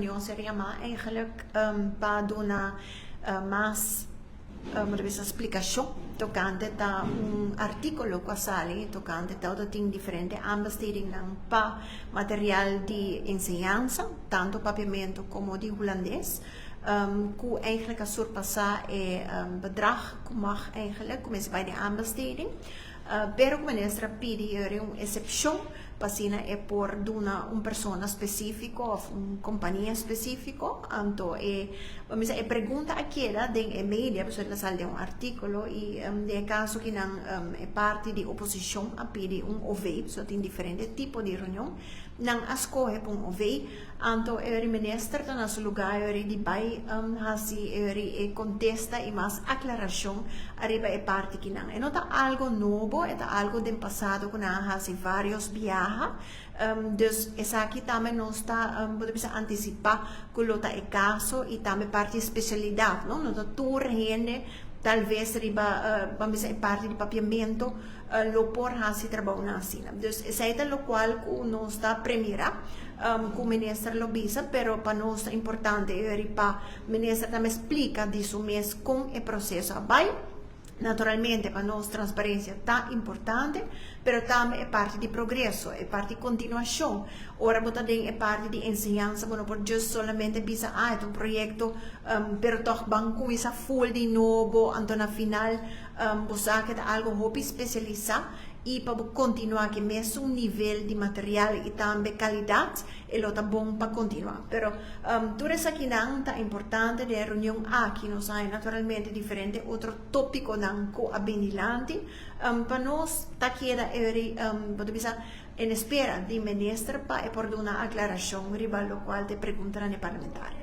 Reunion a ser yamá eigenlijk pa duna mas splikashon tokante ta un artíkulo ku a sali tokante ta tin diferente aanbestedingnan pa material di enseñansa, tantu papiamentu komo di hulandes, ku eigenlijk a surpasá e bedrag ku mag eigenlijk kuminsá bai di aanbesteding. Pero ku minister a pidi un eksepshon pa asina e por duna un persona spesífiko òf un kompania spesífiko. Anto e e pregunta a keda den e media, pasobra el a sali den un artíkulo i den e kaso ku nan e parti di oposishon a pidi un OV, pasobra tin diferente tipo di reunion, nan a skohe pa un OV. Anto e minister ta na su lugá di bai hasi e kontesta i mas aklarashon ariba e parti kinan. E no ta algu nobo, e ta algu den pasado ku nan a hasi vários biaha. Dus esaki tambe nos ta por bisa antisipá ku lo ta e kaso i tambe parti di spesialidat, no? No ta tur hende tal ves riba ban bisa e parti di papiamentu lo por hasi trabounan asina. Dus esei ta lokual ku nos ta premirá ku minister lo bisa, pero pa nos ta importante pa minister tambe splika di su mes kon e proseso a bai. Naturalmente pa nos transparensia ta importante, pero tambe e parti di progreso, e parti di kontinuashon. Ora bo ta den e parti di enseñansa, bo no por just solamente bisa, "Ah, e un proyekto, pero toch ban kuminsá full di nobo." Anto na final bo sa ku ta algu hopi spesialisá i pa bo kontinuá ku mesun nivel di material i tambe kalidat, e lo ta bon pa kontinuá. Pero tur esakinan ta importante den e reunion aki. Nos hay naturalmente diferente otro tópikonan ku a bini dilanti. Pa nos ta keda bo ta bisa en espera di minister pa e por duna aklarashon riba lokual ta e preguntanan di parlamentario.